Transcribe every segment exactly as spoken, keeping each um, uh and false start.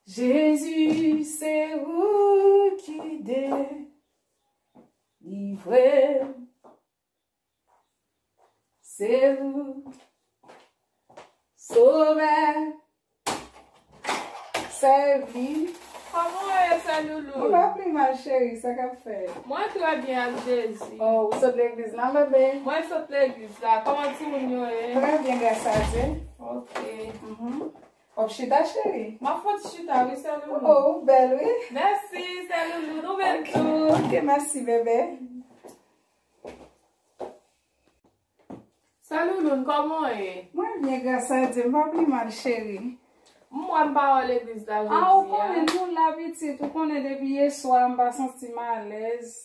Jezi, se ou ki delivre m. Se ou, Sovè. Sèvi. Kòman w ye, sè Loulou? Mwen pa pi mal, cheri, sa k ap fèt? Mwen trè byen ak Jezi. Oh, ou sot legliz la, bebe? Mwen sot legliz la. Kòman timoun yo ye? Trè byen, gras a Dye. Ok. Mhm. W ap chita, cheri? M ap fè yon ti chita, wi, sè Loulou. Oh, ou bèl, wi. Mèsi, sè Loulou. Nou menm tou. Ok, mèsi, bebe. Sè Louloun, kòman w ye? Mwen byen, gras a Dye, m pa pi mal, cheri. M wè m pa wè w legliz la jodi a. A, ou konnen nou la, pitit, ou konnen depi yè swa m pa santi m alèz.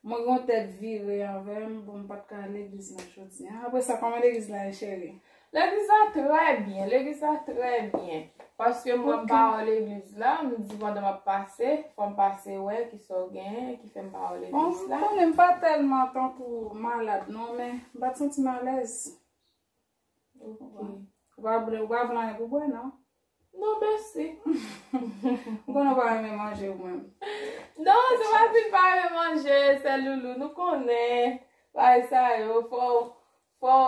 Mwen gen yon tèt vire avè m, bon, m pa t ka al legliz la jodi a. Apre sa, kòman legliz la ye, cheri? Legliz la trè byen, legliz la trè byen. Paske mwen m pa wè legliz la, m di pandan m ap pase, fò m pase wè kisa w genyen ki fè m pa wè legliz la. Bon, m konnen m pa tèlman tankou malad non, men m pa t santi m alèz. Ok. Ou pa vle, ou pa vle anyen pou bwè, non? Non, mèsi. M konnen w pa renmen manje ou menm. Non, se pa vin pa renmen manje, sè Loulou. Nou konnen bagay sa yo, fò, fò,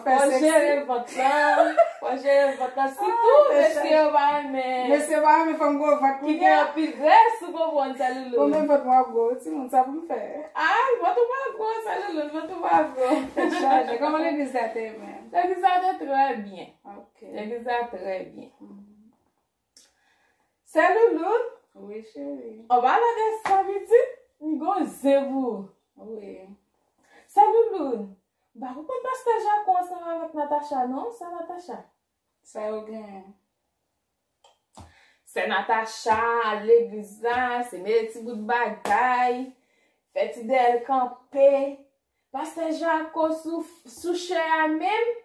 fò jere vant lan. Fò jere vant lan. Sitou, mesye yo pa renmen. Mesye pa renmen fanm gwo vant ki gen anpil grès, ou konprann, sè Loulou. Bon, men vant mwen ap gwo, timoun, sa pou m fè? Ay, vant ou pa gwo, sè Loulou, vant ou pa gwo. Tèt chaje. Kòman legliz la te ye menm? Legliz la te trè byen. Ok. Legliz la trè byen. Sè Louloun? Wi, cheri. An palan de sa, pitit, m gon zen pou ou. Wi. Sè Louloun, m pa konprann pastè Jako ansanm avèk Natacha, non, sè Natacha. Sa yo genyen? Sè Natacha al legliz la, se mete ti bout bagay, fè ti dèyè l kanpe. Pastè Jako sou, sou chè a menm,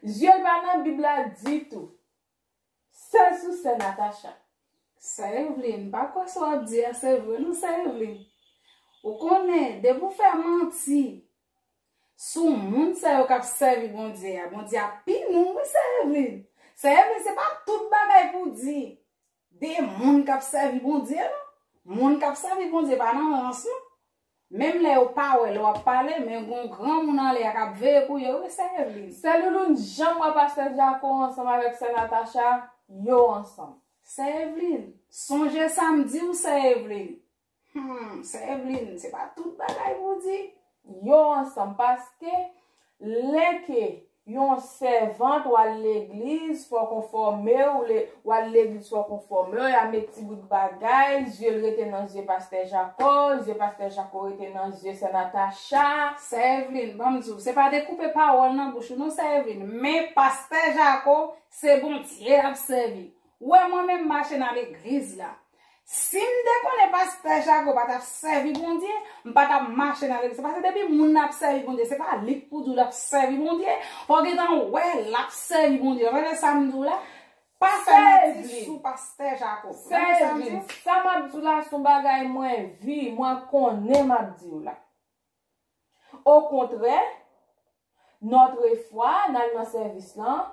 zye l pa nan Bib la ditou. Sèl sou sè Natacha. Sè Evlin, m pa kwè sa w ap di a se vre non, sè Evlin. Ou konnen, depi w fè manti sou moun sa yo k ap sèvi Bondye a, Bondye ap pini w wi, sè Evlin. Sè Evlin, se pa tout bagay pou w di de moun k ap sèvi Bondye, non. Moun k ap sèvi Bondye pa nan rans, non. Menm lè yo pa wè lè w ap pale, men gon granmoun anlè a k ap veye pou yo, wi, sè Evlin. Sè Louloun, janm wè pastè Jako ansanm avèk sè Natacha, yo ansanm. Sè Evlin, sonje sa m di w, sè Evlin. Hmm, sè Evlin, se pa tout bagay pou w di. Yo ansanm, paske lè ke yon sèvant, w al legliz, fò w konfòme w, le, w al legliz, fò w konfòme w, y a met ti bout bagay, zye l rete nan zye pastè Jako, zye pastè Jako rete nan zye sè Natacha. Sè Evlin, ban m di w, se pa dekoupe pawòl nan bouch ou non, sè Evlin, men pastè Jako, se Bondye l ap sèvi. Ou wè mwen menm m mache nan legliz la. Si m te konnen pastè Jako pa t ap sèvi Bondye, m pa t ap mache nan legliz. Se paske depi moun nan ap sèvi Bondye, se pa li k pou di w l ap sèvi Bondye. Fò w gentan wè l ap sèvi Bondye. Ou tande sa m di w la? Pa fè manti sou pastè Jako. Ou tande sa m di w? Sa m ap di w la se yon bagay mwen vi, mwen konnen m ap di w la. Okontrè, nòtrefwa, n al nan sèvis lan,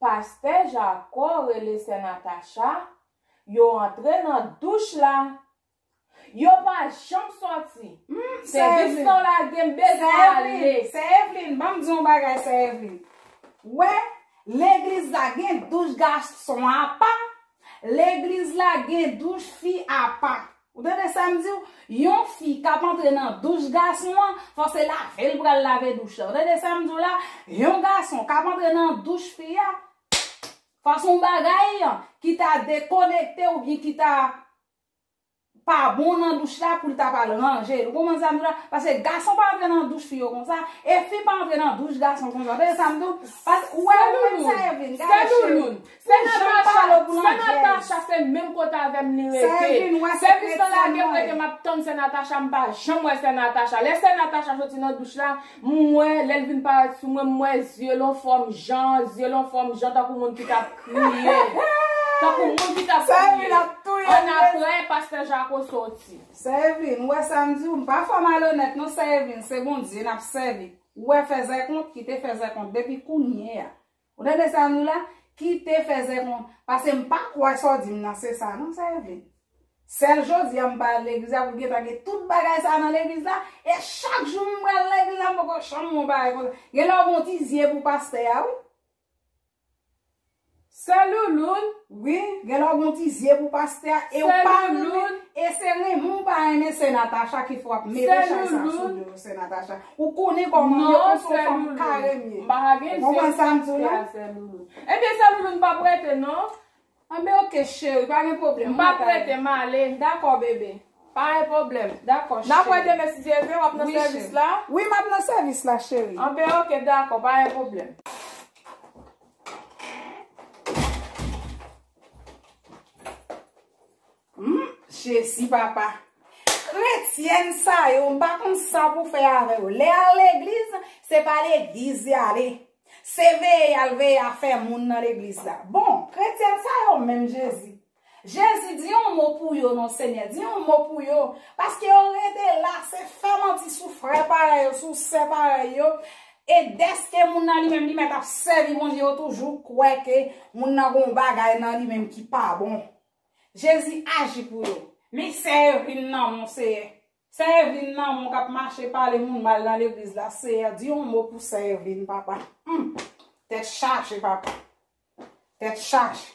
pastè Jako rele sè Natacha, yo antre nan douch la. Yo pa janm sòti. Hmm, se jis lè w lage m bezwen ale. Sè Evlin, ban m di w yon bagay, sè Evlin. Wè, legliz la gen douch gason apa, legliz la gen douch fi apa. Ou tande sa m di w? Yon fi k ap antre nan douch gason an, fò se lave l pral lave douch la. Ou tande sa m di w la? Yon gason k ap antre nan douch fi a, fò se yon bagay ki ta dekonekte oubyen ki ta pa bon nan douch la pou l ta pral ranje l. Ou konprann sa m di w la? Paske gason pa antre nan douch fi yo konsa, e fi pa antre nan douch gason konsa. Ou tande sa m di w? Ou wè ou menm sè Evlin, gade cheri. Sè Natacha, sè Natacha se menm kote avè m li rete. Sèvis lan lage m rete, m ap tann sè Natacha, m pa janm wè sè Natacha. Lè sè Natacha soti nan douch la, m wè, lè l vin parèt sou mwen, m wè zye l yon fòm jan, zye l yon fòm jan tankou moun ki t ap kriye. Tankou moun ki t ap kriye. Annapre, pastè Jako soti. Sè Evlin, ou wè sa m di w, m pa fè w malonèt non, sè Evlin, se Bondye n ap sèvi. Ou wè fèzè kont, kite fèzè kont depi kounye a. Ou tande sa m di w la? Kite fè zè kon, paske m pa kwè sa w di m nan, se sa non, sè Evlin. Sèl jodi a m pa al legliz la, pou gentan gen tout bagay sa nan legliz la, e chak jou m pral legliz la, m poko janm wè yon bagay konsa. Genlè w gen yon ti zye pou pastè a, wi. Sè Louloun. Wi, genlè w gen yon ti zye pou pastè a, e w pa renmen, e se renmen w pa renmen sè Natacha ki fè w ap mete chay sa sou do w, sè Natacha. Ou konnen kòman m ye, ou se yon fanm kare m ye. Ou konprann sa m di w la? Ebyen, sè Louloun, m p ap rete non. Anben, oke, cheri, pa gen pwoblèm. M p ap rete, m ale. Dakò, bebe. Pa gen pwoblèm. Dakò, cheri. N ap wè demen, si Dye vle, w ap nan sèvis la? Wi, m ap nan sèvis la, cheri. Anben, oke, dakò, pa gen pwoblèm. Hmm, Jezi, papa. Kretyèn sa yo, m pa konn sa pou fè avè yo. Lè y al legliz, se pa legliz y ale. Se veye y al veye afè moun nan legliz la. Bon, kretyèn sa yo menm, Jezi. Jezi, di yon mo pou yo non, Senyè. Di yon mo pou yo. Paske yo rete la, se fè manti sou frè parèy yo, sou sè parèy yo. E dèske moun nan li menm, li mèt ap sèvi Bondye, yo toujou kwè ke moun nan gon bagay nan li menm ki pa bon. Jezi, aji pou yo. Men sè Evlin nan men w, Seyè. Sè Evlin nan men w k ap mache pale moun mal nan legliz la, Seyè. Di yon mo pou sè Evlin, papa. Hmm. Tèt chaje, papa. Tèt chaje.